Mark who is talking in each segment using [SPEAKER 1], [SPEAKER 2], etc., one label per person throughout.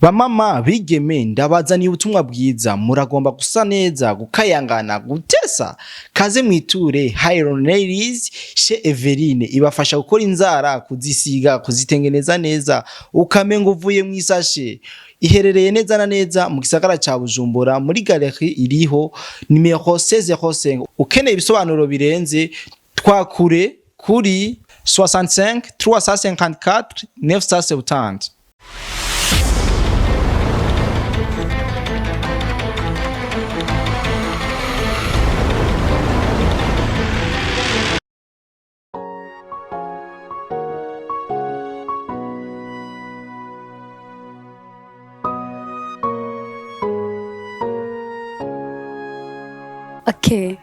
[SPEAKER 1] Bamama bigeme, ndabazaniye ubutumwa bwiza. Muragomba gusa neza, gukayangana, gutesa? Kaze mwiture Hiron Ladies chez Everine. Ibafasha gukora inzara, kuzisiga, kuzitengeneza neza, ukamenga uvuye mu isashe. Iherereye neza na neza mu gisagara ca Bujumbura, muri galerie iriho nimero 1605. Ukeneye ibisobanuro birenze, twakure kuri 65 354 970.
[SPEAKER 2] Okay,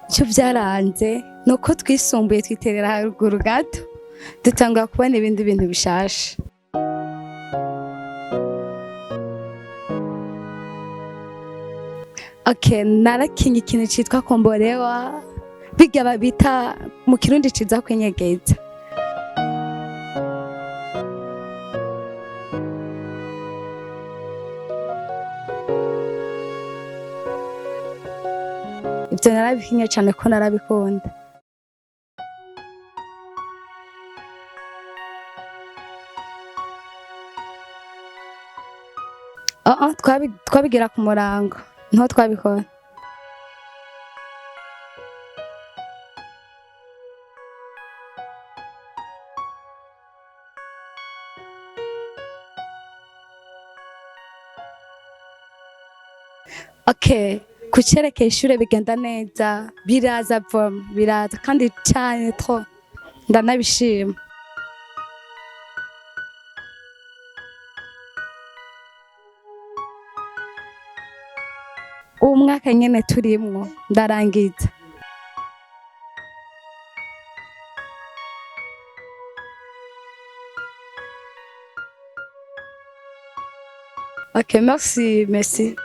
[SPEAKER 2] icyo byaranze ni uko twisumbuye, twiterera haruguru gato, dutangura kubona ibindi bintu bishasha. Okay, narakinye ikintu citwa komborewa, bijya bita mu Kirundi ciza kwinyegeza. Ibyo narabikinye cyane ko narabikunda. Oh, oh, twabigira ku murango niho twabikora. Okay, ku cerekeye ishure bigenda neza, biraza voma, biraza kandi cyane trop, ndanabishima. Uwu mwaka nyene turimwo ndarangiza. Okay, merci, merci.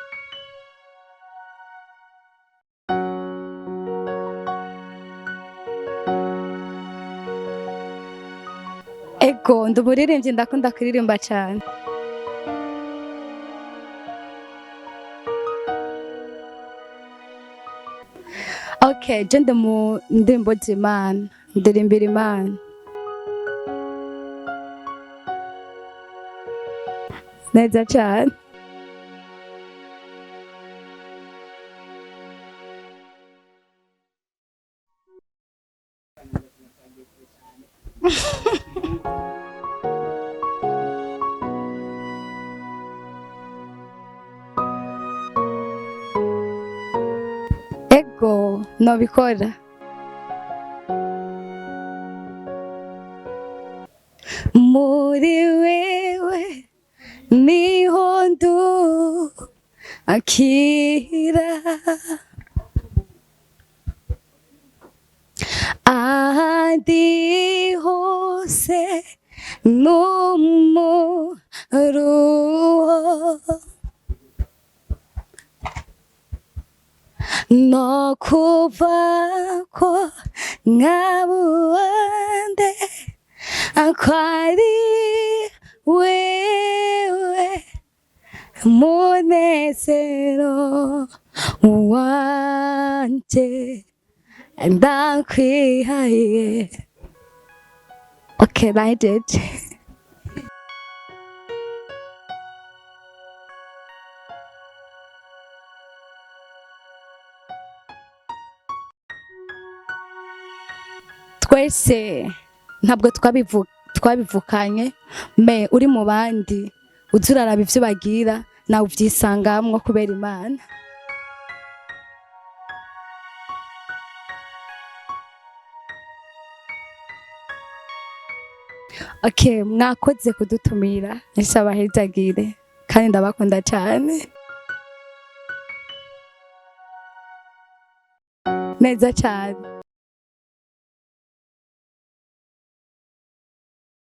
[SPEAKER 2] Ego, ndi umuririmbyi, ndakunda kuririmba cyane. Okay, je ndi mu ndirimbo z'Imana, ndirimbira Imana. Neza cyane. Ego, nobikora. Muri wewe niho ndu akira, ahandi hose n'umuruho. No kuvako nkabuwande akwari wewe munezero wanje, ndakwihaye. Okay, I did. Twese ntabwo twabivukanye, me uri mu bandi uza uraraba ivyo bagira, nawe uvyisangamwo kubera Imana. Okay, mwakoze kudutumira, nisabahezagire kandi ndabakunda cyane. Neza cyane.